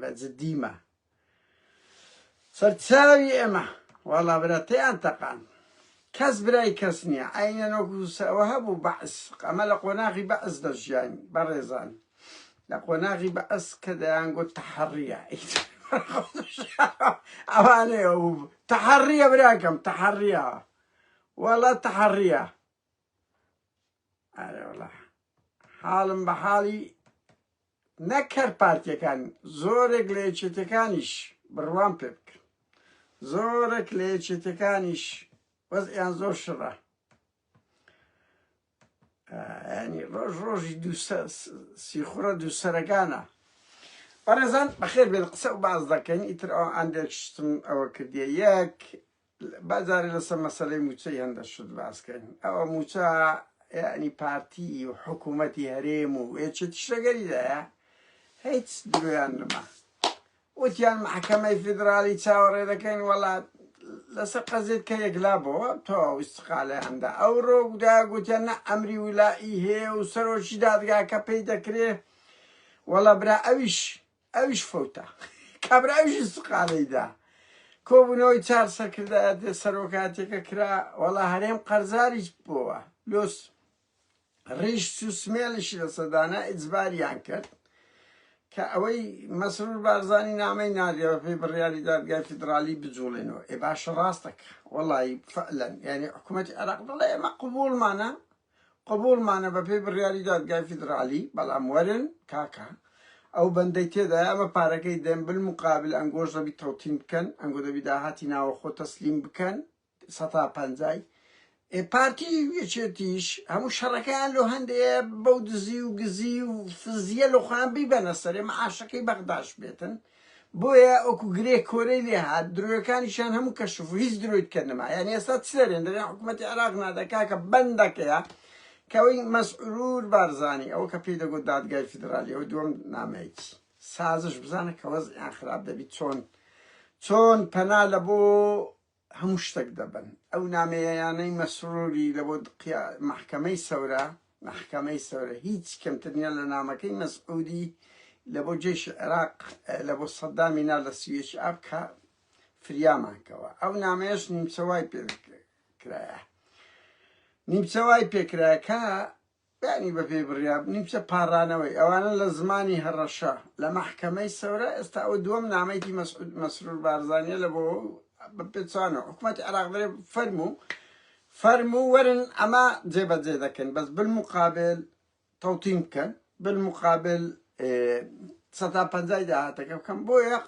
بە جدیمە سەرچاوی ئێمە وەڵا برا تێیان تەقان کەس برای کەس نییە عینەن وەکو ئەوە هەبوو بەعس ئەمە لە قۆناغی بەعس دەژیاین بەڕێزان لە قۆناغی بەعس کە دەیان گوت تەحەڕیە ئەوانەیە تەحەڕیە براکەم تەحەڕیە وەڵا تەحەڕیە ئەرێ وەڵا حاڵم بە حاڵی نەک هەر پارتیەکان زۆرێک لە یەکێتیەکانیش بڕوام پێ بکەن زۆرێک لە یەکێتیەکانیش وەزعیان زۆر شڕە ینی ڕۆژ ڕۆژی سیخوڕە دووسەرەکانە بەڕێزان بەخێر بێن قسە و باز دەکەین ئیتر ئەو ئەندێک شتم ئەوە کردیە یەک با جارێ لەسەر مەسەلەی مووچەی هەندە شت باس کەین ئەوە مووچە یعنی پارتی و حکوومەتی هەرێم و یەکێتیش لەگەریدایە هیچ درۆیان نما وتیان محکەمەی فیدراڵی چاوەڕێ دەکەین وەڵا لەسەر قەزێت کە یەکلا بۆ تەواو ئیستقالەیاندا ئەوڕۆ دا گوتیان نە ئەمری ولائی هەیە و سەرۆکی دادگاکە پێی دەکرێ وەڵا برا ئەویش ئەویش فەوتا. کابرا ئەویش ئیستقالەی دا. کۆبوونەوەی چار سەرکردایەتێ سەرۆکایەتیەکە کرا، وەڵا هەرێم قەرزاریش بۆوە. لۆس ڕیش چوو سمێڵیشی لەسەر دانا ئیجباریان کرد کە ئەوەی مەسرور بارزانی نامەی ناردیە بە پێی بڕیاری دادگای فیدرالی بجوڵێنەوە. ئێ باشە ڕاستەکە وەڵی فعلەن یعنی حکوومەتی عێراق دەڵێ ئێمە قبوڵمانە قبوڵمانە بەپێی بڕیاری دادگای فیدرالی، بەڵام وەرن کاکە ئەو بەندەی تێدایە ئەمە پارەکەی دەن بالمقابل ئەنگۆش دەبی تەوتین بکەن، ئەنگۆ دەبی داهاتی ناوەخۆ تەسلیم بکەن سەتا پەنجای. ئێ پارتی و یەکێتیش هەموو شەڕەکەیان لۆ هەندەیە بەو دزی و گزی و فزیە لۆ خۆیان بیبەنە سەرێ معاشەکەی بەغداش بێتن. بۆیە وەکو گرێ کۆرەی لێ هات درۆیەکانیشیان هەموو کەشف و هیچ درۆیت کە نەما یانی ئێستا چ دەرێن دەرێن حکوومەتی عێراق نادا کاکە بەندەکەیە کەوەی مەسعرور بارزانی ئەوە کە پێی دەگوت دادگای فیدرالی ئەوە دووەم نامەیەکی سازش بزانە کە وەزعیان خراپ دەبی چۆن چۆن پەنا لە بۆ هەموو شتەک دەبەن. ئەو نامەیەیانەی مەسروری لە بۆ مەحکەمەی سەورە، مەحکەمەی سەورە، هیچ کەمتر نیە لە نامەکەی مەسعودی لە بۆ جەیشی عێراق لە بۆ سەدامی نارد لە 31 ئاب کە فریامان کەوە. ئەو نامەیەش نیمچە وای پێ کرایە. نیمچە وای پێ کرایە کە یانی بە پێی بڕیار نیمچە پاڕانەوەی ئەوانە لە زمانی هەڕەشە لە مەحکەمەی سەورە ئێستا ئەوە دووەم نامەیەکی مەسعود مەسرور بارزانیە لە بۆ بە پێچانەوە حکوومەتی عێراق دەرێ فەرموو فەرموو وەرن ئەمە جێبەجێ دەکەن بەس بالمقابل تەوتین بکەن بالمقابل سەتا پەنجای داهاتەکە بکەم بۆیە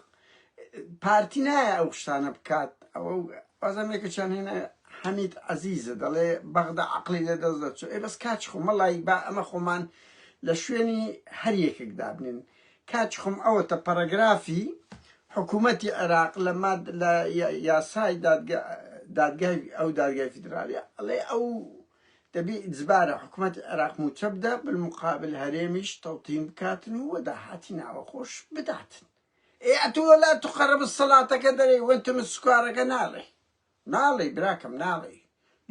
پارتی نایە ئەو شتانە بکات ئەوە بازم یەکێکیان هێنا حەمید عەزیزە دەڵێ بەغدا عەقڵی لە دەست دەچوو ئێ بەس کاچ خۆم وەڵی با ئەمە خۆمان لە شوێنی هەر یەکێک دابنین کاچ خۆم ئەوەتە پەرەگرافی حکوومەتی عێراق لە ماد لە یاسای دادگای ئەو دادگای فیدرالی ئەڵێ ئەو دەبی ئیجبارە حکوومەتی عێراق مووچە بدە بالمقابل هەرێمیش تەوتین بکاتن و داهاتی ناوەخۆش بداتن ئێ ئەتوو وەلا تو قەرەب سەلاتەکە دەرێی وەنتم سکوارەکە ناڵێی ناڵێی براکەم ناڵێی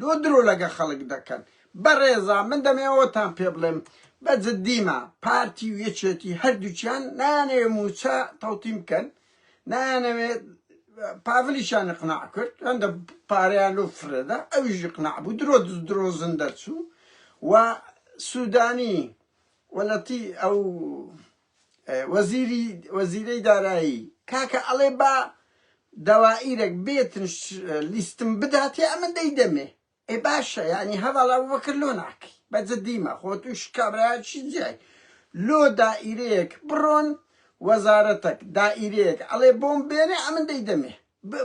لۆ درۆ لەگە خەڵک دەکەن بەڕێزا من دەمەوێ ئەوەتان پێ بڵێم بە جدیمە پارتی و یەکێتی هەردووکیان نایانەوێ موچە تەوتین بکەن نایانەوێ پاڤلیشیان اقناع کرد هەندە پارەیان لۆ فرێدا ئەویش اقناع بوو درۆ درۆزن دەرچوو و سودانی وەلەتی ئەو وەزیری وەزیرەی دارایی کاکە ئەڵێ با دەوائیرەک بێتن لیستم بداتێ ئەمن دەیدەمێ ئێ باشە یعنی هەڤاڵ ئەبوبەکر لۆ ناکەی بە جدیمە خۆ توش کابرایەکی جیای لۆ دائیرەیەک بڕۆن وەزارەتەک دائیرەیەک ئەڵێ بۆم بێنێ ئەمن دەیدەمێ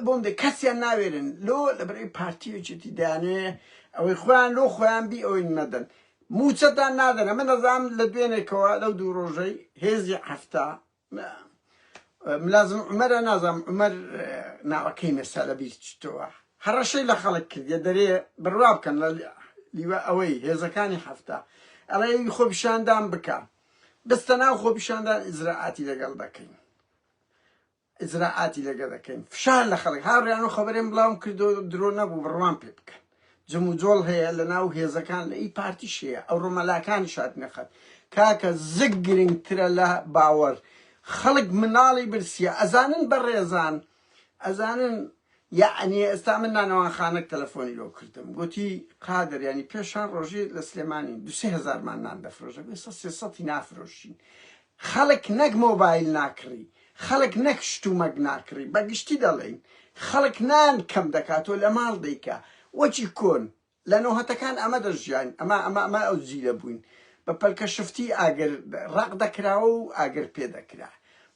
بۆم دێ کەسیان ناوێرن لۆ لەبەرئەوەی پارتی و یەکێتی دەیانەوێ ئەوەی خۆیان لۆ خۆیان بی ئەوەی نەدەن موچەتان نادەنە من دەزانم لە دوێنێکەوە لەو دوو ڕۆژەی هێزی حەفتا ملازم عومەرە نازانم عومەر ناوەکەی مێستا لە بیر چتەوە هەڕەشەی لە خەڵک کردیە دەرێ بڕوا بکەن لە لیوە ئەوەی هێزەکانی حەفتا ئەڵێ خۆپیشاندان بکە بستە ناو خۆپیشاندان ئیجرائاتی لەگەڵ دەکەین ئیجرائاتی لەگە دەکەین فشار لە خەڵک هاوڕێیان و خەبەرێم بڵاوم کردەوە درۆ نەبوو بڕوام پێ بکەن جموجۆڵ هەیە لە ناو هێزەکان لە ئی پارتیش هەیە ئەوڕۆ مەلاکانیش هاتنە خەت کاکە زگ گرنگترە لە باوەڕ. خەڵک مناڵی برسیە ئەزانن بەڕێزان ئەزانن یەعنی ئێستا من نانەوانخانەک تەلەفۆنی لۆ کردم گوتی قادر یانی پێشان ڕۆژی لە سلێمانی دو سێ هەزارمان نان دەفرۆشت ئێستا سێ سەتی نافرۆشین خەڵک نەک مۆبایل ناکڕی خەڵک نەک شتومەک ناکڕی بە گشتی دەڵێین خەڵک نان کەم دەکاتەوە لە ماڵ دەیکا وەکی کۆن لە نۆهەتەکان ئەمە دەژیاین ئەمە ئەمە ئەمە ئەو جیلە بووین بە پەلکە شفتی ئاگر ڕەق دەکراوە و ئاگر پێ دەکرا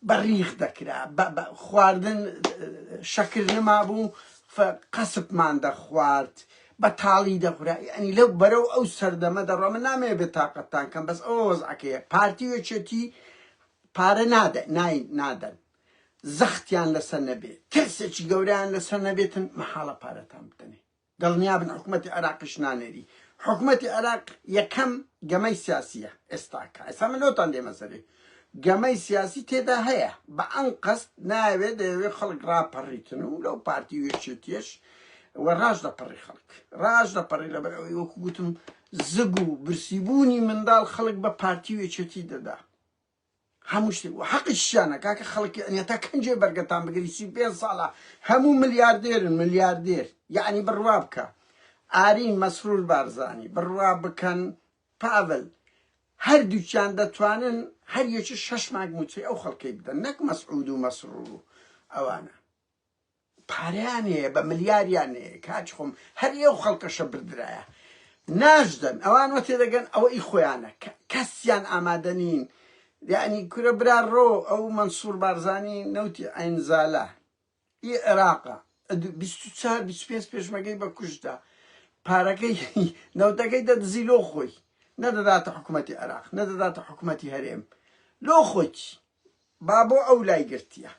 بە ڕیخ دەکرا بە بە خواردن شەکر نەمابوو قەسپمان دەخوارد بە تاڵی دەخورا یعنی لەو بەرەو ئەو سەردەمە دەڕۆ من نامەوێ بێ تاقەتتان کەم بەس ئەوە وەزعەکەیە پارتی و یەکێتی پارە نادە نای نادەن زەختیان لەسەر نەبێ ترسێکی گەورەیان لەسەر نەبێتن مەحاڵە پارەتان بدەنێ دڵنیابن حکومەتی عێراقیش نانێری. حکومەتی عێراق یەکەم گەمەی سیاسیە ئێستاکە. ئێستا من لۆتان دێمە سەرێ. گەمەی سیاسی تێدا هەیە. بە ئەنقەست ناوێ دەیەوێ خەڵک ڕاپەڕیتن و لەو پارتی و یەکێتیەش و ڕاش دەپەڕی خەڵک. ڕاش دەپەڕی لەبەر ئەوەی وەکو گوتم زگ و برسیبوونی منداڵ خەڵک بە پارتی و یەکێتی دەدا. هەموو شتێک و حەقیشیانە کاکە خەڵکی ئەنیە تا کەنجێ بەرگەتان بگری 35 ساڵە هەموو ملیاردێرن ملیاردێر یعنی بڕوا بکە ئارین مەسرور بارزانی بڕوا بکەن پاڤل هەردووکیان دەتوانن هەر یەکی شەش مانگ موچەی ئەو خەڵکەی بدەن نەک مەسعود و مەسرور و ئەوانە پارەیان هەیە بە ملیاریان هەیە کاک خۆم هەر ئێو خەڵکەشە بردرایە ناشدەن ئەوان وە تێدەگەن ئەوە ئی خۆیانە کەسیان ئامادە نین یعنی کورە برا ڕۆ ئەو مەنسوور بارزانی نەوتی عینزالە ئی عێراقە 24 25 پێشمەگەی بە کوشتدا پارەکەی نەوتەکەی دەدزی لۆ خۆی نەدەداتە حکوومەتی عێراق نەدەداتە حکوومەتی هەرێم لۆ خۆی با بۆ ئەو لای گرتیە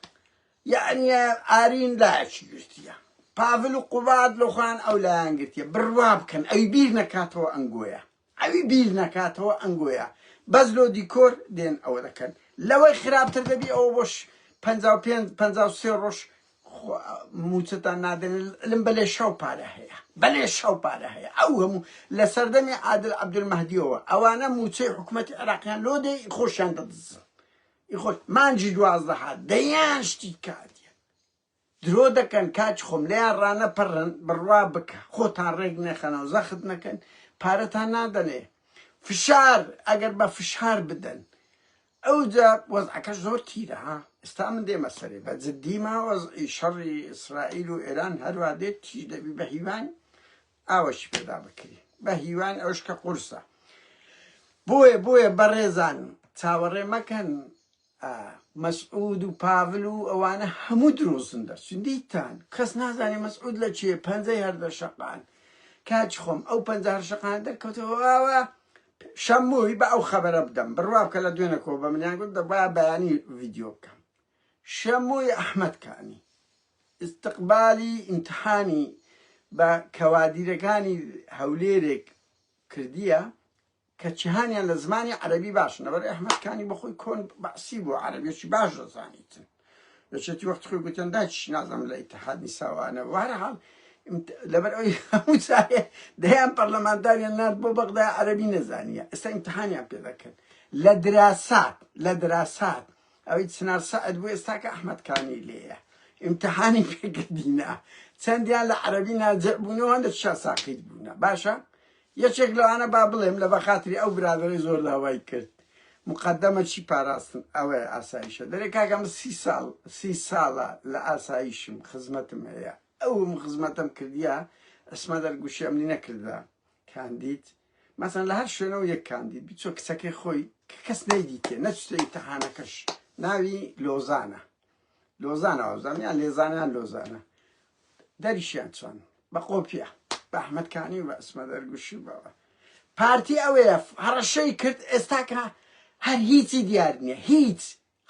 یەعنی ئارین لایەکی گرتیە پاڤل و قوباد لۆ خۆیان ئەو لایان گرتیە بڕوا بکەن ئەوی بیر نەکاتەوە ئەنگۆیە ئەوی بیر نەکاتەوە ئەنگۆیە بەس لۆ دیکۆر دێن ئەوە دەکەن لەوەی خراپتر دەبی ئەوە بۆش 55 53 ڕۆژ موچەتان نادەن لم بەلێ شەو پارە هەیە بەلێ شەو پارە هەیە ئەو هەموو لە سەردەمی عادل عەبدولمەهدیەوە ئەوانە موچەی حکوومەتی عێراقیان لۆ دێ خۆشیان دەدزن ئی خۆش مانگی دوازدەها دەیان شتی کاتیە درۆ دەکەن کاک خۆم لێیان ڕانەپەڕن بڕوا بکە خۆتان ڕێک نەخەنەوە زەخت نەکەن پارەتان نادەنێ فشار ئەگەر بە فشار بدەن ئەوجا وەزعەکەش زۆر تیرە ها ئێستا من دێمە سەرێ بە جدی ما وەزعی شەڕی ئیسرائیل و ئێران هەروا دێت تیژ دەبی بە هیوان ئاوەشی پێدا بکری بە هیوان ئەوش کە قورسە بۆیە بۆیە بەڕێزان چاوەڕێ مەکەن مەسعود و پاڤل و ئەوانە هەموو درۆزن دەرچون دیتان کەس نازانێ مەسعود لە چێ پەنجەی هەردەشەقان کاچ خۆم ئەو پەنجە هەرشەقان دەرکەوتەوە ئاوا شەممۆی بە ئەو خەبەرە بدەم بڕوا بکە لە دوێنەکەوە بە منیان گوت دەبا بەیانی ڤیدیۆ بکەم شەممۆی ئەحمەد کانی ئیستقبالی ئیمتحانی بە کەوادیرەکانی هەولێرێک کردیە کە چهانیان لە زمانی عەرەبی باش لەبەر ئەحمەد کانی بەخۆی کۆن بەعسی بوو عەرەبیەکی باش دەزانیتن یەکێتی وەخت خۆی گوتیان داچ نازانم لە ئیتحاد نیساوانە وهرحاڵ لەبەر ئەوەی هەموو جارێ دەیان پەرلەمانتاریان نارد بۆ بەغدا عەرەبی نەزانیە ئێستا ئیمتحانیان پێ دەکەن لە دراسات لە دراسات ئەوەی چنار سەعد بوو ئێستا کە ئەحمەد کانی لێیە ئیمتحانی پێکردینە چەندیان لە عەرەبی ناجع بوونەوە هەندێک شا ساقیت بوونە باشە یەکێک لەوانە با بڵێم لە بەخاتری ئەو برادەرەی زۆر داوای کرد مقدمە چی پاراستن ئەوەیە ئاسایشە دەرێ کاکە من سی ساڵ سی ساڵە لە ئاسایشم خزمەتم هەیە ئەوم خزمەتم کردیە ئەسمە دەرگوشی ئەمنی نەکردا کاندید مەسەن لە هەر شوێنەوە یەک کاندید بچۆ کچەکەی خۆی کە کەس نەیدیتێ نەچتە ئیمتحانەکەش ناوی لۆزانە لۆزانە وابزانم یان لێزانە یان لۆزانە دەریشیان چۆن بە قۆپیە بە ئەحمەد کانی و بە ئەسمە دەرگوشی و بەوە پارتی ئەوەیە هەڕەشەی کرد ئێستاکە هەر هیچی دیار نییە هیچ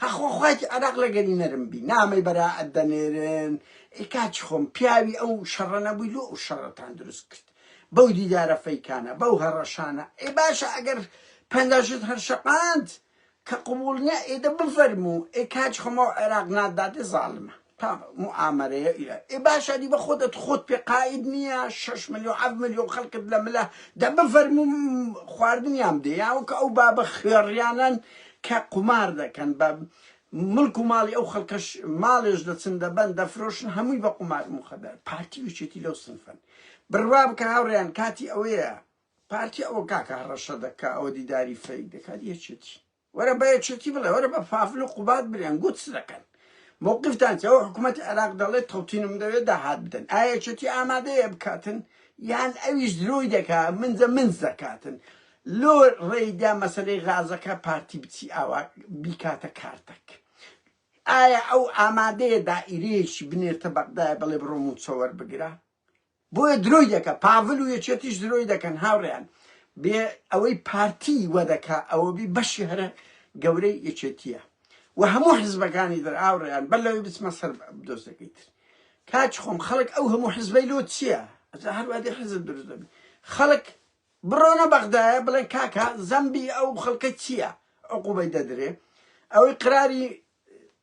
هەخۆ خواتی عێراق لەگەری نەرم بی نامەی بەرائەت دەنێرن ئەی کاکی خۆم پیاوی ئەو شەڕە نەبووی لۆ ئەو شەڕەتان دروست کرد بەو دیدارە فەیکانە بەو هەڕەشانە ئێ باشە ئەگەر پەنجاشت هەر شەقاند کە قبوڵ نیە ئێ دە بفەرموو ئێ کاکی خۆم ئەو عێراق ناتداتێ زاڵمە تا موئامەرەیە ئیلە ئێ باشە ئەدی بە خۆت خۆت پێ قائید نییە شەش ملیۆن حەفت ملیۆن خەڵکت لە ملە دە بفەرموو خواردنیان بدێ یا وەکو ئەو بابە خوێڕیانەن کە قومار دەکەن بە. مڵک و ماڵی ئەو خەڵکەش ماڵێش دەچن دەبەن دەفرۆشن هەمووی بە قومار موخەدەر پارتی و یەکێتی لەو سنفەن بڕوا بکە هاوڕێیان کاتی ئەوەیە پارتی ئەوە کاکە هەڕەشە دەکا ئەوە دیداری فەیک دەکات یەکێتی وەرە بە یەکێتی بڵێ وەرە بە پافل و قوباد بلێن گوو چ دەکەن مەوقفتان چیە ئەوە حکوومەتی عێراق دەڵێت تەوتینم دەوێت داهات بدەن ئایا یەکێتی ئامادەیە بکاتن یان ئەویش درۆی دەکا منجە منج دەکاتن لۆ ڕێیدا مەسەلەی غازەکە پارتی بچی ئاوا بیکاتە کارتەک ئایا ئەو ئامادەیە دائیرەیەکی بنێرتە بەغدایە بڵێ بڕۆ مووچە وەربگرە بۆیە درۆی دەکا پاڤل و یەکێتیش درۆی دەکەن هاوڕێیان بێ ئەوەی پارتی وە دەکا ئەوە بی بەشی هەرە گەورەی یەکێتیە و هەموو حزبەکانی تر هاوڕێیان بەر لەوەی بچمە سەر دۆستەکەی تر کاک خۆم خەڵک ئەو هەموو حزبەی لۆ چییە ئەجا هەروادێ حزب دروست دەبی خەڵک بڕۆنە بەغدایە بڵێن کاکە زەمبی ئەو خەڵکە چییە عقوبەی دەدرێ ئەوەی قراری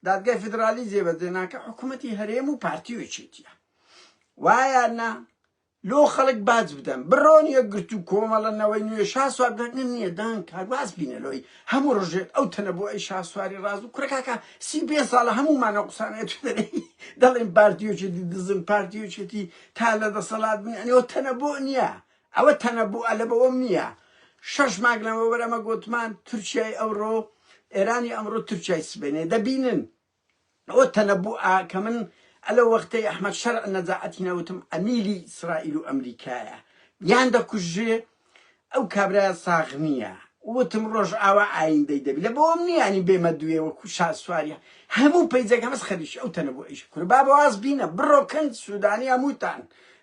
دادگای فیدرالی جێبەجێ ناکە حکوومەتی هەرێم و پارتی و یەکێتیە وایە نا لۆ خەڵک باج بدەن بڕۆن یەکگرتوو کۆمەڵە نەوەی نوێ شاسوار دەنگن نییە دەنگ کاک واز بینە لۆی هەموو ڕژێت ئەو تەنە بۆ ئەی شاسواری ڕاز و کوڕە کاکە 35 ساڵە هەموومان ئەو قسانەیە تو دەرێی دەڵێن پارتی و یەکێتی دزن پارتی و یەکێتی تا لە دەسەڵات بن یعنی ئەو تەنە بۆ نییە ئەوە تەنە بۆ ئەلە بەوەم نییە شەش مانگ لەمەوبەر ئەمە گۆتمان تورکیای ئەوڕۆ ئێرانی ئەمڕۆ تورکیای سبەینێ دەبینن ئەوە تەنەبوئە کە من ئەلەو وەختەی ئەحمەد شەرع نەجاعەتی نەوتم عەمیلی ئیسرائیل و ئەمریکایە یان دەکوژرێ ئەو کابرایە ساغ نییە وتم ڕۆژئاوا ئایندەی دەبی لە بۆم نییە ینی بێمە دوێ وەکو شاسواریە هەموو پەیجەکە بەس خەریکی ئەو تەنەبوئەیش کورە بابە واز بینە بڕۆ کەن سودانی هەمووتان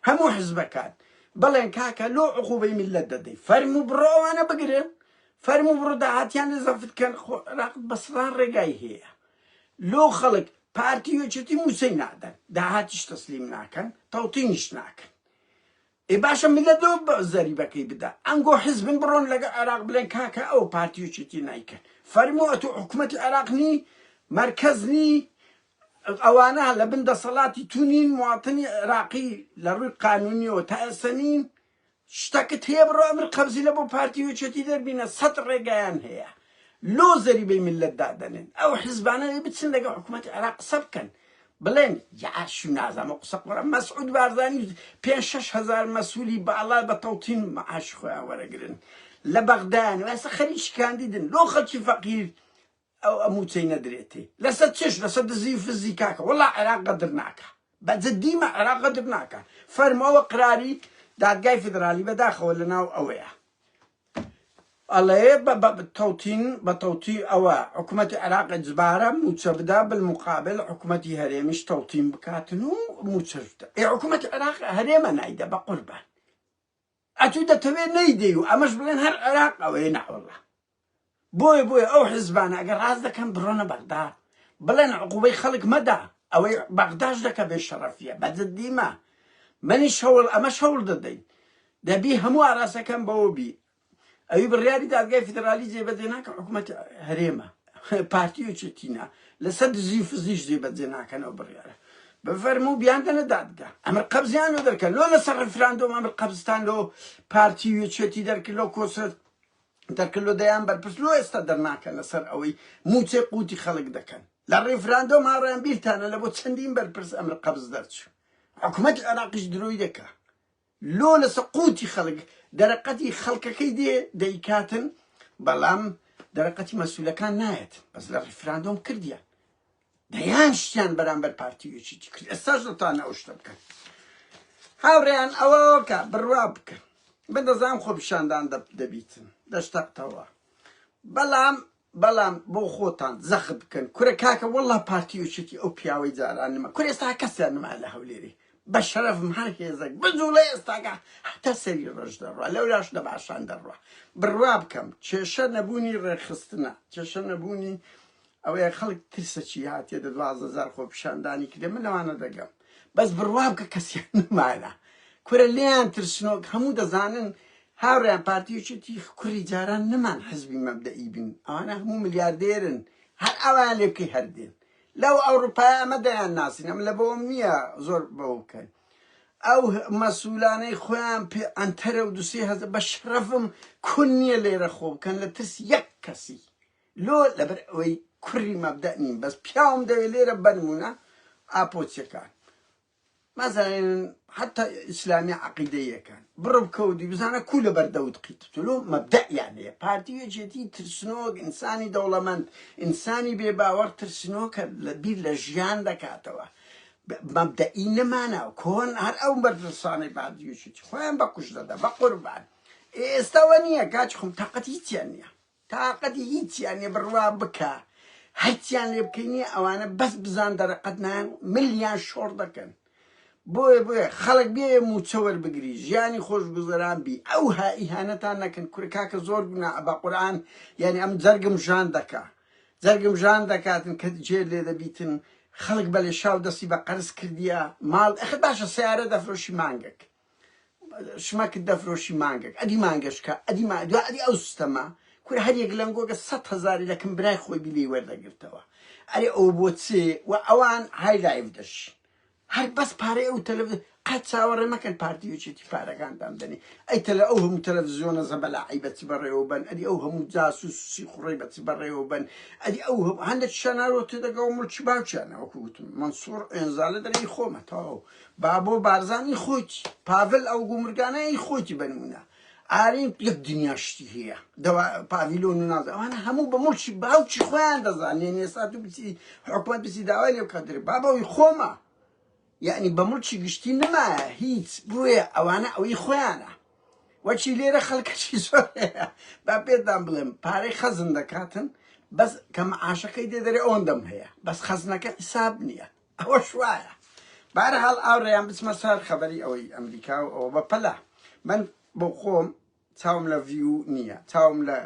هەموو حزبەکان بڵێن کاکە لۆ عقوبەی میللەت دەدەی فەرموو بڕۆ ئەوانە بگرن فەرموو بڕۆ داهاتیان لێ زەفت کەن خۆ عێراق بە سەدان ڕێگای هەیە لۆ خەڵک پارتی و یەکێتی مووچەی نادەن داهاتیش تەسلیم ناکەن تەوتینیش ناکەن ئێ باشە میللەت لۆ زەریبەکەی بدا ئەنگۆ حزبن بڕۆن لەگە عێراق بڵێن کاکە ئەو پارتی و یەکێتی نایکەن فەرموو ئەتوو حکومەتی عێراق نی مەرکەز نی ئەوانە لە بن دەسەڵاتی تو نین مواطنی عێراقی لە ڕووی قانونیەوە تا ئێستا نین شتەکت هەیە بڕۆ ئەمر قەبزی لە بۆ پارتی و یەکێتی دەربینە سەت ڕێگایان هەیە لۆ زەریبەی میللەت دادەنێن ئەو حزبانە بچن لەگەڵ حکوومەتی عێراق قسە بکەن بڵێن یاشو نازانم قسە قڕە مەسعود بارزانی پێ 6 هەزار مەسوولی باڵا بە تەوتین معاش خۆیان وەرەگرن لە بەغدایان و ئێستا خەریکی کاندیدن لۆ خەڵکی فەقیر ئەو موچەی نەدرێتێ لەسەر چش لەسەر دزی و فزی کاکە وەڵا عێراق غەدر ناکا بە جدیمە عێراق غەدر ناکا فەرموو ئەوە قراری دادگای فیدرالی بەداخەوە لەناو ئەوەیە ئەڵێ بە تەوتین بە تەوتی ئەوە حکوومەتی عێراق ئیجبارە موچە بدا بالمقابل حکوومەتی هەرێمیش تەوتین بکاتن و موچەش بدا ئێ حکوومەتی عێراق هەرێمە نایدە بە قوربان ئەتوو دەتەوێت نەیدەی و ئەمەش بڵێن هەر عێراق ئەوەیە نەوەڵا بۆیە بۆیە ئەو حزبانە ئەگەر ڕاست دەکەن بڕۆنە بەغدا بڵێن عقوبەی خەڵک مەدە ئەوەی بەغداش دەکە بێ شەڕەفیە بە جدیمە منیش هەوڵ ئەمەش هەوڵ دەدەین دەبی هەموو ئاراسەکەم بەوە بی ئەوی بڕیاری دادگای فیدرالی جێبەجێ ناکە حکوومەت هەرێمە پارتی و چێتینا لەسەر دزی و فزیش جێبەجێ ناکەن ئەو بڕیارە بفەرموو بیاندەنە دادگا ئەمر قەبزیان لۆ دەرکەن لۆ لەسەر ڕیفراندۆم ئەمر قەبزتان لۆ پارتی و یەکێتی دەرکرد لۆ کۆسرەت دەرکرد لۆ دەیان بەرپرس لۆ ئێستا دەرناکەن لەسەر ئەوەی مووچەی قوتی خەڵک دەکەن لە ڕیفراندۆم هاوڕێیان بیرتانە لە بۆ چەندین بەرپرس ئەمر قەبز دەرچوو حکومەتی عێراقیش درۆی دەکا لۆ لەسە قوتی خەڵک دەرەقەتی خەڵکەکەی دێ دەیکاتن بەڵام دەرەقەتی مەسولەکان نایەت بەس لە ڕیفراندۆم کردیان دەیان شتیان بەرامبەر پارتی و یەکێتی کرد ئێستاش دەتوانن ئەو شتە بکەن هاوڕێیان ئەوەکە بڕوا بکەن من دەزانم خۆپیشاندان دەبیتن دەشتەقتەوە بەڵام بەڵام بۆ خۆتان زەخت بکەن کورە کاکە واللە پارتی و یەکێتی ئەو پیاوەی جاران نما کورە ئێستا کەسیان نما لە هەولێری بە شەرەفم هەر هێزەک بجوڵێ ئێستاکە هەتا سەری ڕەش دەڕوا لەولاش لە باشان دەڕوا بڕوا بکەم کێشە نەبوونی ڕێکخستنە کێشە نەبوونی ئەوەیە خەڵک ترسە چی هاتیە دە 12 هەزار خۆپیشاندانی کرێ من لەوانە دەگەم بەس بڕوا بکە کەسیان نمایە کورە لێیان ترسنۆک هەموو دەزانن هاوڕێیان پارتی یەکێتی کوڕی جاران نەمان حزبی مەبدەئی بن ئەوانە هەموو ملیاردێرن هەر ئاوایان لێ بکەی هەر دێن لەو ئەوروپایە ئەمە دەیان ناسین ئەم لە بەوەم نییە زۆر بەوە بکەن ئەو مەسولانەی خۆیان پێ ئەنتەرە و دوسێ هەزە بە شەرەفم کون نییە لێرە خۆ بکەن لە ترس یەک کەسی لۆ لەبەر ئەوەی. کوڕی مەبدەء نیم بەس پیاوم دەوێ لێرە بەنمونە ئاپۆچیەکان مازانن حتا ئیسلامی عقیدەیەکان بڕ بکەوتی بزانە کو لە بەردەوت قیتتلو مەبدەئیان هەیە. پارتی و یەکێتی ترسنۆک، ئینسانی دەوڵەمەند، ئینسانی بێ باوەڕ ترسنۆکە لە بیر لە ژیان دەکاتەوە. مەبدەئی نەمانە کۆن هەر ئەو بەرپرسانەی پارتی و یەکێتی خۆیان بە کوشت دەدا بە قوربان. ئێستا وە نییە کاکی خۆم تاقەتی هیچیان نییە. تاقەتی هیچیان نیە بڕوا بکە هەرچیان لێ بکەی نیە ئەوانە بەس بزان دەرەقەت نایەن ملیان شۆڕ دەکەن بۆیە بۆیە خەڵک بێ موچە وەربگری ژیانی خۆشگوزەران بی ئەوها ئیهانەتان نەکەن کورە کاکە زۆر گوناحە بە قورئان یانی ئەم جەرگم ژان دەکا جەرگم ژان دەکاتن کە جێ لێ دەبیتن خەڵک بە لێشاو دەستی بە قەرز کردیە ماڵ ئەخر باشە سەیارە دەفرۆشی مانگەک شمەکت دەفرۆشی مانگەک ئەدی مانگەشکە ئەدی ما دوا ئەدی ئەو ستەمە کورە هەر یەک لەنگۆگە سەد هەزاری لە کن برای خۆی بی لێی وەردەگرتەوە ئەرێ ئەو بۆ چ و ئەوان های لایف دەژین هەر بەس پارەی ئەو تەلەڤ قەت چاوەڕێ مەکەن پارتی و یەکێتی پارەکانتان بدەنێ ئەی تەلە ئەو هەموو تەلەڤزیۆنە زەبەلاحی بە چ بەڕێوە بەن ئەدی ئەو هەموو جاسوس و سیخوڕەی بە چ بەڕێوە بەن ئەدی ئەو هەموو هەندێک شانارۆ تێدەگەوە مڵکی باوکیانە وەکو وتم مەنسوڕ ئێنزالە دەرێ ئی خۆمە تەواو بابۆ بارزانی خۆیتی پاڤل ئەو گومرگانە ئی خۆیتی بە نمونە ئارین یەک دنیا شتی هەیە دەوا پاڤیلۆن و نازە ئەوانە هەموو بە مڵکی باوکی خۆیان دەزانن یعنی ئێستا تو بچی حکومەت بچی داوای لێ بکات دەرێ بابە ئەوی خۆمە یعنی بە مڵکی گشتی نەمایە هیچ بۆیە ئەوانە ئەوی خۆیانە وەکی لێرە خەڵکەکی زۆر هەیە با پێتان بڵێم پارەی خەزن دەکاتن بەس کە معاشەکەی دێ دەرێ ئەوەندەم هەیە بەس خەزنەکە حیساب نییە ئەوەش وایە. بەهەرحاڵ ئاوڕێیان بچمە سەر خەبەری ئەوەی ئەمریکا و ئەوە بە پەلە من بۆ خۆم چاوم لە ڤیو نییە چاوم لە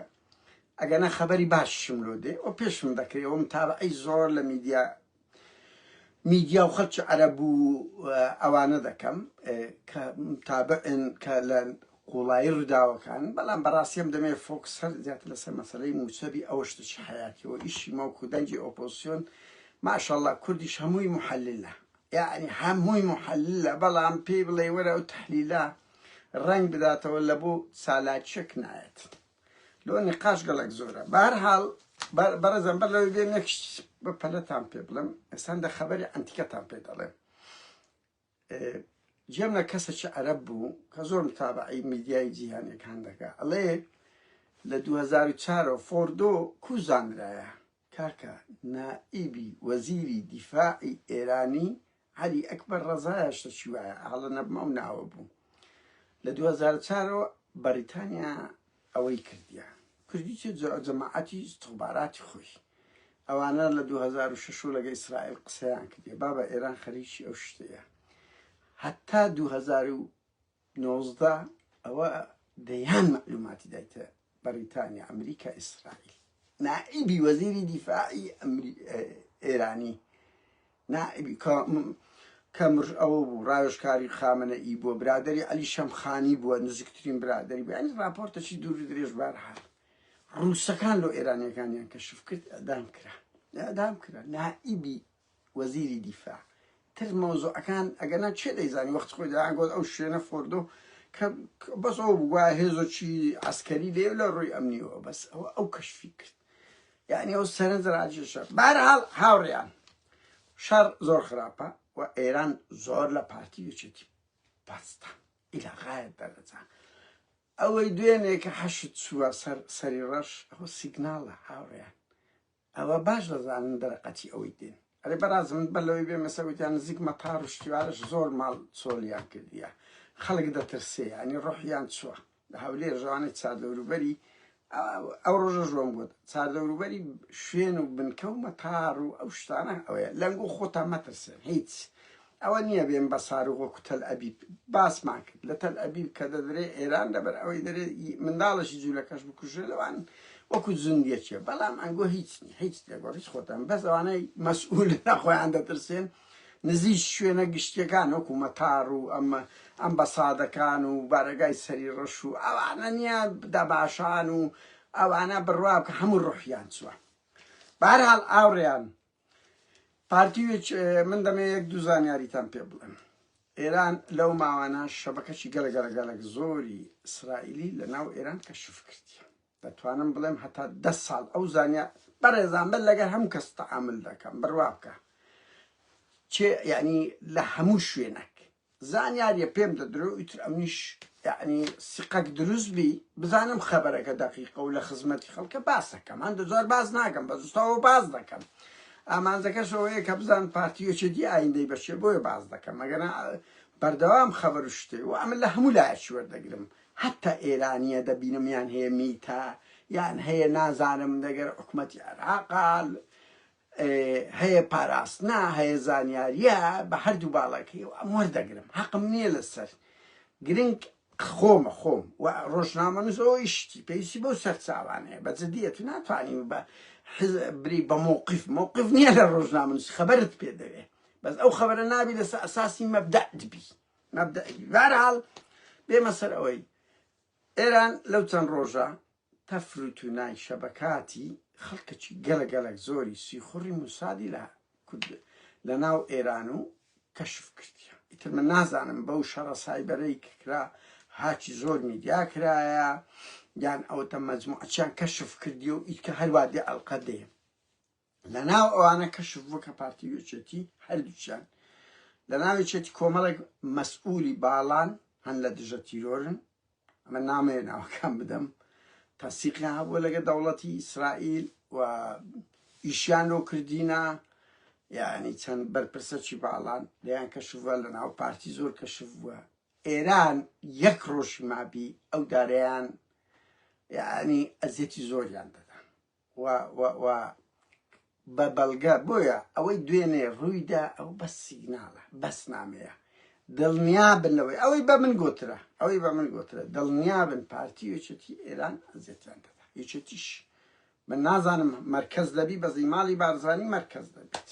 ئەگەنە خەبەری باششم لۆ دێ و پێشم دەکرێ و متابعەی زۆر لە میدیا میدیا و خەڵکی عەرەب و ئەوانە دەکەم کە متابعن کە لە قوڵایی ڕووداوەکان بەڵام بەڕاستی ئەم دەمێ focus هەر زیاتر لەسەر مەسەلەی مووچە بی ئەوە شتێکی حەیاتیە و ئیشی مە وەکو دەنگی ئۆپۆزسیۆن ماشاءاللە کوردیش هەمووی محللە یەعنی هەمووی محللە بەڵام پێی بڵێ وەرە ئەو تەحلیلە ڕەنگ بداتەوە لە بۆ چالاکیەک نایەت لۆ نقاش گەڵک زۆرە بەهەرحاڵ بەڕێزان بەر لەوەی بێم یەک شت بە پەلەتان پێ بڵێم ئێستا دە خەبەری عەنتیکەتان پێ دەڵێم گوێم لە کەسێکی عەرەب بوو کە زۆر متابعەی میدیای جیهانیەکان دەکا ئەڵێ لە 2004 فۆردۆ کو زانرایە کاکە نائیبی وەزیری دیفاعی ئێرانی عەلی ئەکبەر ڕەزایە شتەکی وایە ئاڵە نەبم ئەو ناوە بوو لە 2004 بەریتانیا ئەوەی کردیە کوردی چ جەماعەتی استخباراتی خۆی ئەوانە لە 2006 لەگە ئیسرائیل قسەیان کردیە بابە ئێران خەریکی ئەو شتەیە هەتا 2019 ئەوە دەیان معلوماتی دایتە بەریتانیا ئەمریکا ئیسرائیل نائیبی وەزیری دیفاعی ئێرانی نائیبی کە کە مر ئەوە بوو ڕاوێژکاری خامنەئی بووە برادەری عەلی شەمخانی بووە نزیکترین برادەری بوو یانی ڕاپۆرتەکی دوور و درێژ بارحال ڕووسەکان لۆ ئێرانیەکانیان کەشف کرد ئەدام کرا ئەدام کرا نائیبی وەزیری دیفاع تر مەوزوعەکان ئەگەنا چێ دەیزانی وەخت خۆی دەیان گۆت ئەو شوێنە فۆردۆ کە بەس ئەو بووە هێزۆکی عسکەری لێ لە ڕووی ئەمنیەوە بەس ئەوە ئەو کەشفی کرد یعنی ئەو سەرنج ڕاکێشە بەهەرحاڵ هاوڕێیان شەڕ زۆر خراپە و ئێران زۆر لە پارتی یەکێتی پەستە ئیلا غایەت دەرەجە ئەوەی دوێنێ کە حەشد چووە سەر سەری ڕەش ئەوە سیگناڵە هاوڕێیان ئەوە باش دەزانن دەرەقەتی ئەوەی دێن ئەرێ بەڕازم من بەر لەوەی بێمە سەر وتیان نزیک مەتار و شتیوارش زۆر ماڵ چۆلیان کردیە خەڵک دەترسێ ینی ڕۆحیان چووە لە هەولێر ژوانەی چاردەوروبەری ئەو ڕۆژە ژۆم گوت چاردەوروبەری شوێن و بنکە و مەتار و ئەو شتانە ئەوەیە لەنگ و خۆتان مەترسێن هیچ ئەوە نییە بێن بە ساروغ وەکو تەل ئەبیب باسمان کرد لە تەل ئەبیب کە دەدرێ ئێران لەبەر ئەوەی دەرێ منداڵەشی جوولەکەش بکوژێ لەوان وەکو زیندیەکێ بەڵام ئەنگۆ هیچ نیە هیچ دەگۆڕ هیچ خۆتان بەس ئەوانەی مەسئول لە خۆیان دەترسێن نزیک شوێنە گشتیەکان وەکو مەتار و ئەم ئەمبەسادەکان و بارەگای سەری ڕەش و ئەوانە نییە دەباشان و ئەوانە بڕوا بکە هەموو ڕۆحیان چووە بەهەرحاڵ ئاوڕێیان پارتی وچ من دەمێ یەک دوو زانیاریتان پێ بڵێم ئێران لەو ماوانە شەبەکەشی گەلە گەلە گەلک زۆری ئیسرائیلی لە ناو ئێران کەشف کردیە دەتوانم بڵێم هەتا دە ساڵ ئەو زانیا بەڕێزان من لەگەر هەموو کەس تەعامل دەکەم بڕوا بکە چێ یعنی لە هەموو شوێنێک زانیاریە پێم دەدرێ و ئیتر ئەمنیش یعنی سیقەک دروست بی بزانم خەبەرەکە دەقیقە و لە خزمەتی خەڵکە باسەکەم هەندە زۆر باس ناکەم بە زوستەوە باس دەکەم ئامانجەکەش ئەوەیە کە بزان پارتی یەکێتی ئایندەی بەچێ بۆیە باس دەکەم ئەگەر بەردەوام خەبەر و شتێ و ئەمن لە هەموو لایەکی وەردەگرم هەتا ئێرانیە دەبینم یان هەیە میتە یان هەیە نازانم دەگەر حکومەتی عێراقا هەیە پاراستنە هەیە زانیاریە بە هەردوو باڵەکەی و ئەم وەردەگرم حەقم نییە لەسەر گرنگ خۆمە خۆم و ڕۆژنامەنووس ئەوە ئیشتی پێویستی بەو سەرچاوانەیە بە جدیە تو ناتوانی بە بری بە مۆقف مۆقف نییە لە ڕۆژنامەنووس خەبەرت پێ دەوێ بەس ئەو خەبەرە نابی لەسەر ئەساسی مەبدەع دبی مەبدەعی بەهەرحاڵ بێمە سەر ئەوەی ئێران لەو چەند ڕۆژە تەفر و تونای شەبەکاتی خەڵکەکی گەلە گەلەک زۆری سیخوڕی موسادی لە کورد لە ناو ئێران و کەشف کردیە ئیتر من نازانم بەو شەڕە سایبەرەی کە کرا هاکی زۆر میدیا کرایە یان ئەوەتە مەجموعەچیان کەشف کردیە و ئیتکە هەروا دێ ئەڵقە دێ لەناو ئەوانە کەشف بوو کە پارتی و یەکێتی هەردووکیان لەناو یەکێتی کۆمەڵێک مەسئولی باڵان هەن لە دژە تیرۆرن ئەمە نامەوێ ناوەکان بدەم تەنسیقیان هەبووە لەگە دەوڵەتی ئیسرائیل و ئیشیان لۆ کردینە یعنی چەند بەرپرسەکی باڵان لەیان کەشف بووە لە ناو پارتی زۆر کەشف بووە ئێران یەک ڕۆژی مابی ئەو دارەیان یعنی ئەزیەتی زۆریان دەدا و و و بە بەڵگە بۆیە ئەوەی دوێنێ ڕوویدا ئەو بەس سیگناڵە بەس نامەیە دڵنیابن لەوەی ئەوەی بە من گۆترا ئەوەی بە من گۆترا دڵنیابن پارتی و یەکێتی ئێران ئەزیەتیان دەدا یەکێتیش من نازانم مەرکەز دەبی بەزی ماڵی بارزانی مەرکەز دەبیت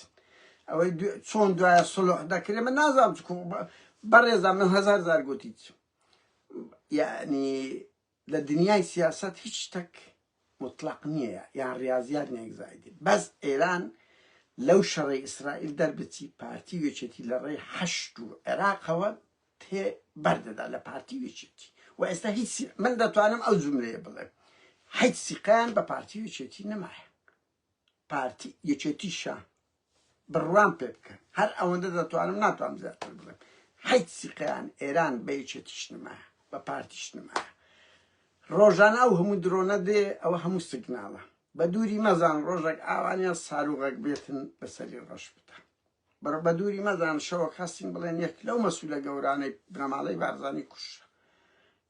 ئەوەی چۆن دوایە سڵح دەکرێت من نازانم بەڕێزان من هەزار زار گوتیت یعنی لە دنیای سیاسەت هیچ شتەک موتڵەق نییە یان ڕیازیات نییە ئێگزایدی بەس ئێران لەو شەڕەی ئیسرائیل دەربچی پارتی و یەکێتی لە ڕێی حەشد و عێراقەوە تێ بەردەدا لە پارتی و یەکێتی و ئێستا هیچ من دەتوانم ئەو جوملەیە بڵێم هیچ سیقەیان بە پارتی و یەکێتی نەمایە پارتی یەکێتیشە بڕوام پێ بکەن هەر ئەوەندە دەتوانم ناتوانم زیاتر بڵێم حیچ سیقەیان ئێران بە یەکێتیش نمایە بە پارتیش نمایە ڕۆژانە ئەو هەموو درۆنە دێ ئەوە هەموو سگناڵە بە دووری مەزان ڕۆژێک ئاوانیان ساروغەک بێتن بەسەری ڕەش بتە بەڕ بە دووری مەزان شەوەک هەستین بڵێن یەک لەو مەسولە گەورانەی بنەماڵەی بارزانی کوشرا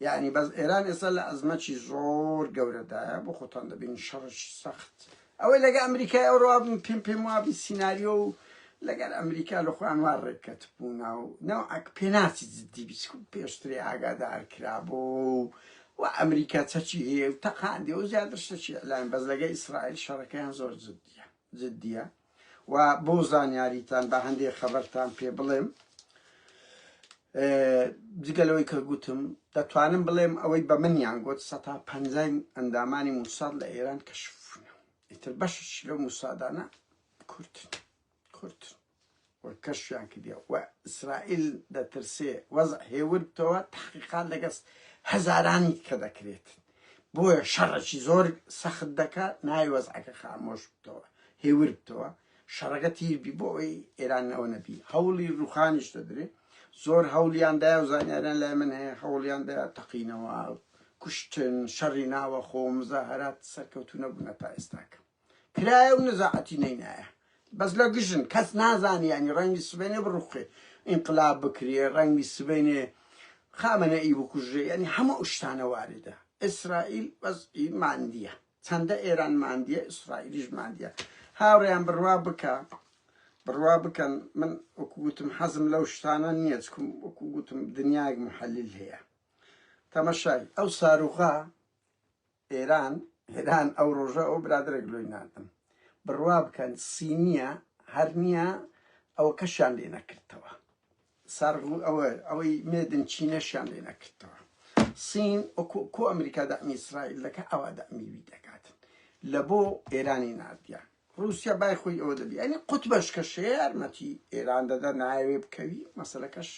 یعنی بەس ئێران ئێستا لە ئەزمەکی زۆر گەورەدایە بۆ خۆتان دەبین شەڕێکی سەخت ئەوەی لەگە ئەمریکای ئەوڕوا پێم پێم وابی سیناریۆ و لەگەر ئەمریکا لە خۆیان وا ڕێککەت بوونا و نەوعەک پێناچی جدی بیچ پێشترێ ئاگادار کرابوو و ئەمریکا چەکی هەیە و تەقاندی و زیاتر شتەکی ئەلان بەس لەگە ئیسرائیل شەڕەکەیان زۆر جدیە جدیە و بۆ زانیاریتان بە هەندێک خەبەرتان پێ بڵێم جگە لەوەی کە گوتم دەتوانم بڵێم ئەوەی بە منیان گوت سەتا پەنجای ئەندامانی موساد لە ئێران کەشفونە ئیتر بەشش لەو موسادانە کوردن کوردن و کەشفیان کردیە و ئیسرائیل دەترسێ وەزع هێور بتەوە تحقیقات لەگەس هەزارانی کە دەکرێت بۆیە شەڕێکی زۆر سەخت دەکا ناوی وەزعەکە خامۆش بتەوە هێور بتەوە شەڕەکە تیر بی بۆ ئەوەی ئێران ئەوە نەبی هەوڵی ڕوخانیش دەدرێ زۆر هەوڵیان دایە و زانیاریان لای من هەیە هەوڵیان دایە تەقینەوە کوشتن شەڕی ناوەخۆ مزاهرات سەرکەوتوو نەبوونە تا ئێستاکە کرایە و نەزاعەتی نەینایە بەس لە گژن کەس نازانی ینی ڕەنگی سبەینێ بڕوخێ ئینقلاب بکرێ ڕەنگی سبەینێ خامەنەئی بکوژرێ ینی هەموو ئەو شتانە واردە ئیسرائیل وەزعی ماندیە چەندە ئێران ماندیە ئیسرائیلیش ماندیە هاوڕێیان بڕوا بکە بڕوا بکەن من وەکو گوتم حەزم لەو شتانە نییە چکم وەکو گوتم دنیایەک محەلیل هەیە تەمەشای ئەو ساروخە ئێران ئێران ئەو ڕۆژە ئەو برادەرێک لۆی ناردم بڕوا بکەن سینیە هەر نییە ئەوە کەشیان لێ نەکردەوە سارغ ئەوە ئەوەی مێدن چینەشیان لێ نەکردەوە سین کۆ ئەمریکا دەعمی ئیسرائیل دەکە ئەوە دەعمی وی دەکات لە بۆ ئێرانی ناردیان ڕووسیا بای خۆی ئەوە دەبی ئەنی قوتبەش کە شەیە یارمەتی ئێران دەدا نایەوێ بکەوی مەسەلەکەش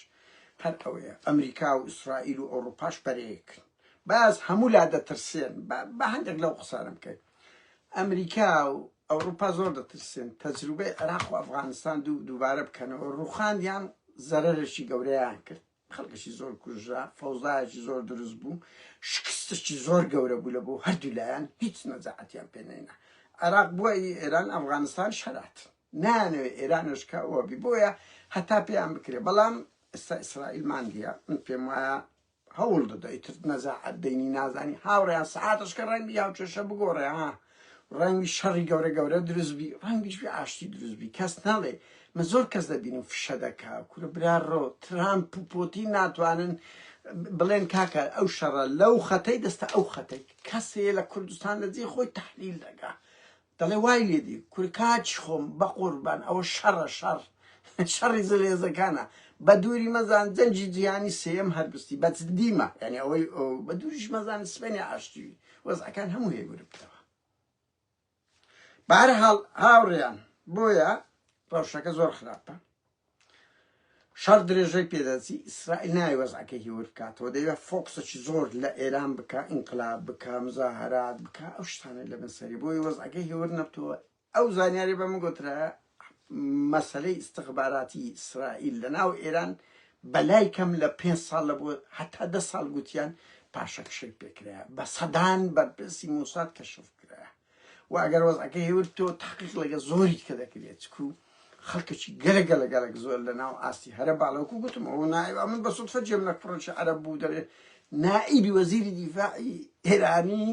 هەر ئەوەیە ئەمریکا و ئیسرائیل و ئەوروپاش بەرەیەکن باز هەموو لا دەترسێن بە هەندێک لەو قسانە بکەین ئەمریکا و ئەوروپا زۆر دەترسێن تەجروبەی عێراق و ئەفغانستان دوو دووبارە بکەنەوە، ڕووخاندیان زەرەرێکی گەورەیان کرد، خەڵکێکی زۆر کوژرا، فەوزایەکی زۆر دروست بوو، شکستێکی زۆر گەورە بوو لە بۆ هەردوو لایەن، هیچ نەجاعەتیان پێ نەینا. عێراق بووە ئی ئێران، ئەفغانستانیش هەرات. نایانەوێ ئێرانش کە ئەوە بی، بۆیە هەتا پێیان بکرێ. بەڵام ئێستا ئیسرائیل ماندیە، من پێم وایە هەوڵ دەدە ئیتر نەزاعەت دەینی نازانی هاوڕێیان سەعاتەش کە ڕەنگی هاوکێشە بگۆڕێ ها ڕەنگی شەڕی گەورە گەورە دروست بی ڕەنگیش بی ئاشتی دروست بی کەس ناڵێ من زۆر کەس دەبینم فشە دەکا کورە برا ڕۆ ترامپ و پۆتین ناتوانن بڵێن کاکە ئەو شەڕە لەو خەتەی دەستە ئەو خەتەی کەسێ لە کوردستان لە جێی خۆی تحلیل دەکا دەڵێ وای لێ دی کورە کاکی خۆم بەقوربان ئەوە شەڕە شەڕ شەڕی زلهێزەکانە بە دووری مەزان جەنگی جیهانی سێیەم هەر بستی بە جدیمە یعنی ئەوەی بە دووریش مەزان سبەینێ ئاشتی وەزعەکان هەموو هێوربتەوە بەهەرحاڵ هاوڕێیان بۆیە ڕەوشەکە زۆر خراپە شەڕ درێژەی پێدەچی، ئیسرائیل نایەوێ وەزعەکەی هێور بکاتەوە، دەیەوێ فۆکسێکی زۆر لە ئێران بکا، ئینقلاب بکا، مزاهەرات بکا، ئەو شتانەی لەبن سەری، بۆیە وەزعەکەی هێور نەبتەوە. ئەو زانیاری بە من گۆترایە مەسەلەی ئیستخباراتی ئیسرائیل لە ناو ئێران بەلای کەم لە پێنج ساڵ لە بۆ هەتا دە ساڵ گوتیان پاشەکشەی پێکرایە، بە سەدان بەرپرسی مۆساد کەشف کرایە. و ئەگەر وەزعەکە هێور تۆ تحقیق لەگە زۆری کە دەکرێت چکو خەڵکێکی گەلە گەلە گەلک زۆر لە ناو ئاستی هەرە باڵەوەکو گوتم ئەو نائب من بە سودفە جێم لە کوڕێکی عەرەب بوو دەڵێ نائیبی وەزیری دیفاعی ئێرانی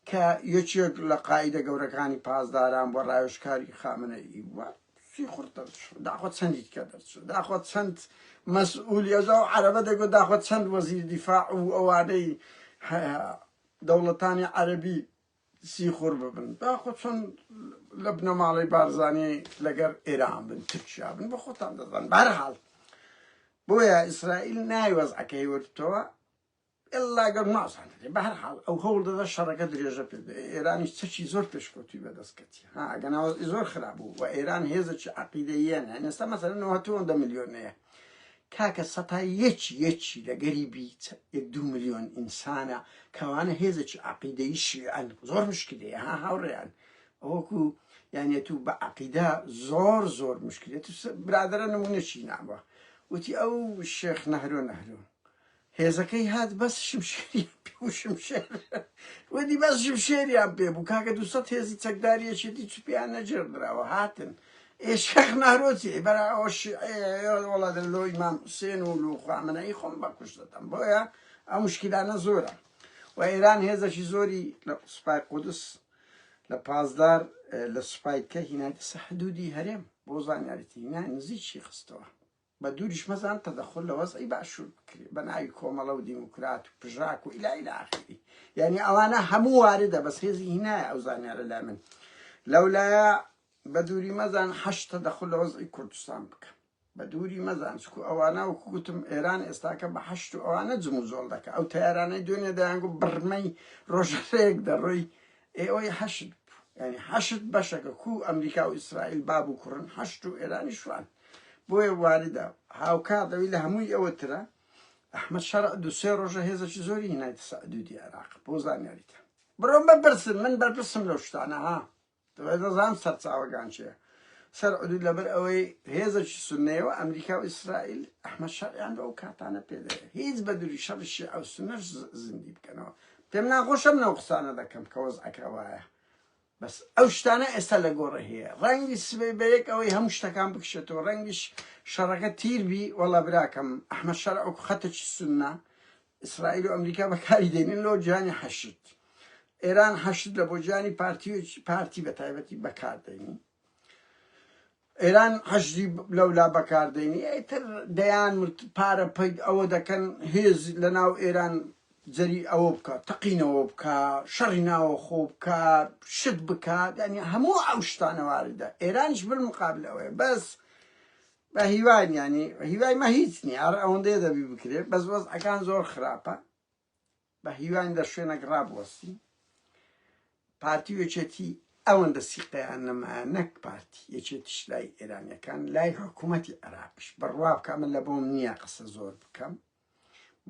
کە یەکێک لە قائیدە گەورەکانی پاسداران بۆ ڕاوێژکاری خامنەئی بووە سیخوڕ دەرچوو داخۆ چەندی دیکە دەرچوو داخۆ چەند مەسئولی ئەو عەرەبە دەگوت داخۆ چەند وەزیر دیفاع و ئەوانەی دەوڵەتانی عەرەبی سیخوڕ ببن داخۆ چۆن لە بنەماڵەی بارزانی لەگەر ئێران بن تورکیا بن بە خۆتان دەزان بەرحاڵ بۆیە ئیسرائیل نای وەزعەکەی وەرتەوە ئللا گەر نازانێت بە هەر حاڵ ئەو هەوڵ دەدا شەڕەکە درێژە پێ ئێرانیش چەکی زۆر پێشکەوتوی بەدەست کەتی ها ئەگەناوە زۆر خراپ بوو و ئێران هێزێکی عەقیدەییە ئێستا مەسەلەن 90 ملیۆنەیە کاکە سەتا یەکی یەکی لە گەریبی یەک دوو ملیۆن ئینسانە کەوانە هێزێکی عەقیدەیی شیعەن زۆر مشکلەیە ها هاوڕێیان ئەوەکو یانە تو بە عەقیدە زۆر زۆر مشکلێت برادرە نمونە چی ناوە وتی ئەو شێخ نەهرۆ نەهرۆ هێزەکەی هات بەس شمشێریان پێ بوو شمشێر وەدی بەس شمشێریان پێ بوو کاکە 200 هێزی چەکداری یەکێتی چ پێیان نەگێڕدراوە هاتن ئێ شێخ نارۆ چی بەرا ئەوە شیعەیە وەڵا دە لۆ ئیمام حوسێن و لۆ خامنەئی خۆم بە کوشت دەدەم بۆیە ئەو مشکلانە زۆرە و ئێران هێزێکی زۆری لە سوپای قودس لە پاسدار لە سوپای کە هینایتە سەر حدودی هەرێم بۆ زانیاریتی هینا نزیکی خستەوە بە دووریش مەزان تەدەخول لە وەزعی باشوور بکرێ بە ناوی کۆمەڵە و دیموکرات و پژاک و ئیلا ئیلا ئاخری یعنی ئەوانە هەموو واردە بەس هێزی هینایە ئەو زانیارە لای من لەولایە بە دووری مەزان حەشد تەدەخول لە وەزعی کوردستان بکە بە دووری مەزان چکو ئەوانە وەکو گوتم ئێران ئێستاکە بە حەشد و ئەوانە جموجۆڵ دەکە ئەو تەیارانەی دوێنێ دەیانگو بڕمەی ڕۆژەرەیەک دەڕۆی ئێوەی حەشد یعنی حەشد بەشەکە کو ئەمریکا و ئیسرائیل باب و کوڕن حەشد و ئێرانی شوان بۆیە واردە هاوکات ئەوی لە هەمووی ئەوە ترە ئەحمەد شەرع دوو سێ ڕۆژە هێزێکی زۆری هینایتە سەعدودی عێراق بۆ زانیاریتان بڕۆم بەپرسن من بەرپرسم لەو شتانە ها دەزانم سەرچاوەکان چیە سەر عدود لەبەر ئەوەی هێزێکی سوننەیەوە ئەمریکا و ئیسرائیل ئەحمەد شەرعیان بەو کاتانە پێدەیە هیچ بە دووری شەڕی شیعە و سوننەش زیندی بکەنەوە پێم ناخۆشە من ئەو قسانە دەکەم کە وەزعەکە وایە بەس ئەو شتانە ئێستا لە گۆڕە هەیە ڕەنگی سبەی بە یەک ئەوەی هەموو شتەکان بکشێتەوە ڕەنگیش شەڕەکە تیر بی وەڵا براکەم ئەحمەد شەرع وەکو خەتێکی سوننە ئیسرائیل و ئەمریکا بەکاری دێنن لۆ جیهانی حەشد ئێران حەشد لە بۆ جیهانی پارتی پارتی بە تایبەتی بەکاردێنی ئێران حەشدی لەولا بەکاردێنی ئیتر دەیان پارە پەید ئەوە دەکەن هێز لە ناو ئێران جەری ئەوە بکە تەقینەوە بکە شەڕی ناوەخۆ بکە شت بکە یعنی هەموو ئەو شتانە واردە ئێرانیش بالمقابل ئەوەیە بەس بە هیواین یانی هیوای مە هیچ نییە هەر ئەوەندەیە دەبی بکرێ بەس وەزعەکان زۆر خراپە بە هیواین لە شوێنێک ڕابوەستی پارتی و یەکێتی ئەوەندە سیقەیان نەمایە نەک پارتی یەکێتیش لای ئێرانیەکان لای حکوومەتی عێراقیش بڕوا بکە من لە بۆم نییە قسە زۆر بکەم.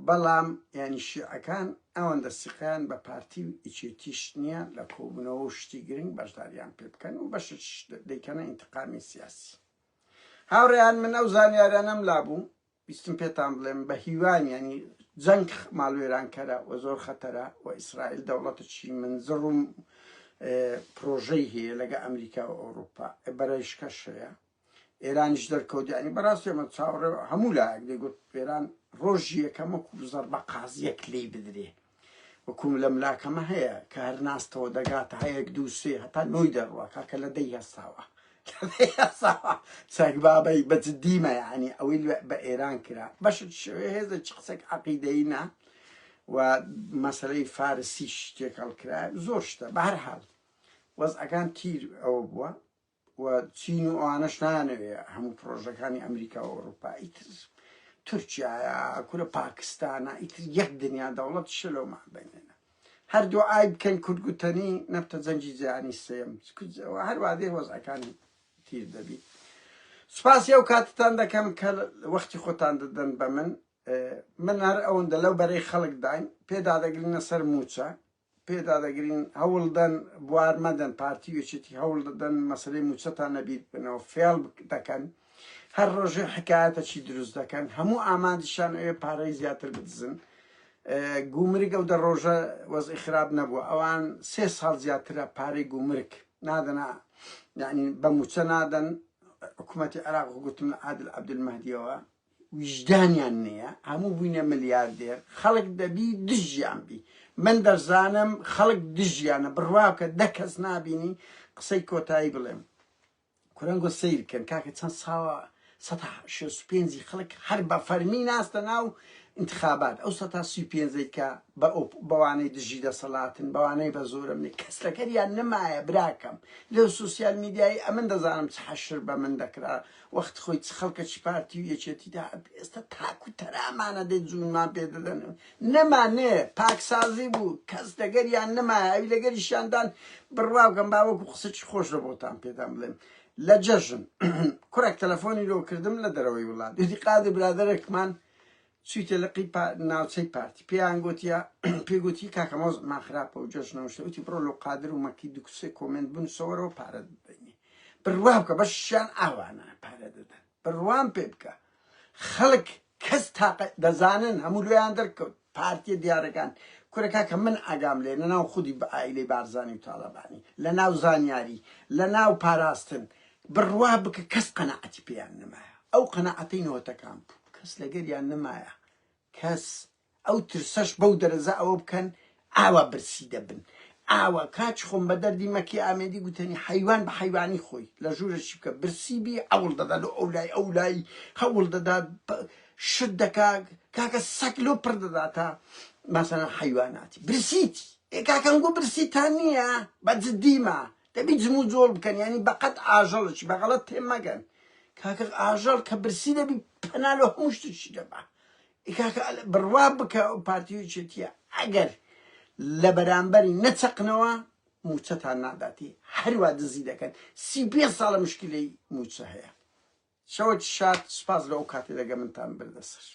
بەڵام یانی شیعەکان ئەوەندە سیقەیان بە پارتی و یەکێتیش نییە لە کۆبوونەوە و شتی گرنگ بەشداریان پێ بکەن و بەشێکیش دەیکەنە ئینتقامی سیاسی. هاوڕێیان من ئەو زانیارانەم لابوو ویستم پێتان بڵێم بە هیوان یانی جەنگ ماڵوێرانکەرە و زۆر خەتەرە و ئیسرائیل دەوڵەتێکی منزڕ و پرۆژەی هەیە لەگە ئەمریکا و ئەوروپا بەرەیشکەش هەیە ئێرانیش دەرکەوت یانی بەڕاستی ئەمە چاوەڕێ هەموو لایەک دەیگوت ئێران ڕۆژی یەکەم وەکو زەربە قازیەک لێی بدرێ وەکوم لە ملاکەمە هەیە کە هەر ناستەوە دەگاتە هەیەک دوو سێ هەتا نۆی دەڕوا کاکە لە دەی هەستاوە هەستاوە چاک بابەی بە جدیمە یعنی ئەوەی بە ئێران کرا بەشت شوێ هێزە چ قسەک عەقیدەیی نا و مەسەلەی فارسیش تێکەڵ کرا زۆر شتە بە هەر حاڵ وەزعەکان تیر ئەوە بووە و چین و ئەوانەش نایانەوێ هەموو پرۆژەکانی ئەمریکا و ئەوروپا ئیتر تورکیایە کورە پاکستانە ئیتر یەک دنیا دەوڵەت شلۆ مابینێنە هەر دوعای بکەن کورد گوتەنی نەبتە جەنگی جیهانی سێم هەروادێ وەزعەکانی تیر دەبی سوپاسی ئەو کاتتان دەکەم کە وەختی خۆتان دەدەن بە من من هەر ئەوەندە لەو بەرەی خەڵکداین پێدادەگرینە سەر موچە پێدادەگرین هەوڵدەن بوار مەدەن پارتی و یەکێتی هەوڵ دەدەن مەسەلەی موچەتان لەبیر بکەنەوە فێڵ دەکەن هەر ڕۆژێ حکایەتەکی دروست دەکەن هەموو ئامانجیشان ئەوێ پارەی زیاتر بدزن گومرگ ئەو دە ڕۆژە وەزعی خراپ نەبووە ئەوان سێ ساڵ زیاترە پارەی گومرگ نادەنا یعنی بە موچە نادەن حکوومەتی عێراق گوتم لە عادل عەبدولمەهدیەوە ویژدانیان نیە هەموو بوینە ملیاردێر خەڵک دەبی دژیان بی من دەشزانم خەڵک دژیانە بڕوابکە دە کەس نابینی قسەی کۆتایی بڵێم کورەنگۆ سەیر کەن کاکە چەند ساڵە سەتا شێست و پێنجی خەڵک هەر بە فەرمی ناستە ناو انتخابات ئەو سەتا سی و پێنجەی کە بە بەوانەی دژی دەسەڵاتن بەوانەی بە زۆرەملێ کەس لەگەریان نەمایە براکەم لەو سوسیال میدیایی ئەمن دەزانم چ حەشر بە من دەکرا وەخت خۆی چ خەڵکەکی پارتی و یەکێتی دەهات ئێستا تاک و تەرامانە دێ جوونمان پێ دەدەن نەما نێ پاکسازی بوو کەس لەگەریان نەمایە ئەوی لەگەریشیاندان بڕوا بکەم با وەکو قسەکی خۆش لە بۆتان پێدان بڵێم لە جەژن کوڕێک تەلەفۆنی لۆ کردم لە دەرەوەی وڵات وتی قادر برادەرێکمان چویتە لقی ناوچەی پارتی پێیان گوتیە پێ گوتی کاکە مەوزعمان خراپە و جەژنە و شتە وتی بڕۆ لۆ قادر و مەکی دوو سێ comment بنووسەوەرەوە پارەت بدەینێ بڕوا بکە بەشیان ئاوانە پارە دەدەن بڕوام پێ بکە خەڵک کەس تاقە دەزانن هەموو لۆیان دەرکەوت پارتیە دیارەکان کورە کاکە من ئاگام لێ لەناو خودی بە عائیلەی بارزانی و تاڵەبانی لەناو زانیاری لەناو پاراستن بڕوا بکە کەس قەناعەتی پێیان نەمایە ئەو قەناعەتەی نەوەتەکان بوو کەس لەگەریان نەمایە کەس ئەو ترسەش بەو دەرەجە ئەوە بکەن ئاوا برسی دەبن ئاوا کاک خۆم بە دەردی مەکی ئامێدی گوتەنی حەیوان بە حەیوانی خۆی لە ژوورەکی بکە برسی بی عەوڵ دەدا لۆ ئەو لای ئەو لای هەوڵ دەدا شت دەکا کاکە سەگ لۆ پڕ دەداتە مەسەلەن حەیواناتی برسیتی ئێ کاکە ئەنگۆ برسیتان نییە بە جدیمە دەبی جم و جۆڵ بکەن یانی بەقەد ئاژەڵێکی بە غەڵەت تێ مەگەن کاکە ئاژەڵ کە برسی دەبی پەنا لۆ هەموو شتێکی دەبا ئی کاکە بڕوا بکە ئەو پارتی و یەکێتیە ئەگەر لە بەرامبەری نەچەقنەوە موچەتان ناداتی هەروا دزی دەکەن 35 ساڵە مشکلەی موچە هەیە شەوەکی شاد سوپاس لە ئەو کاتەی لەگە منتان بردە سەر.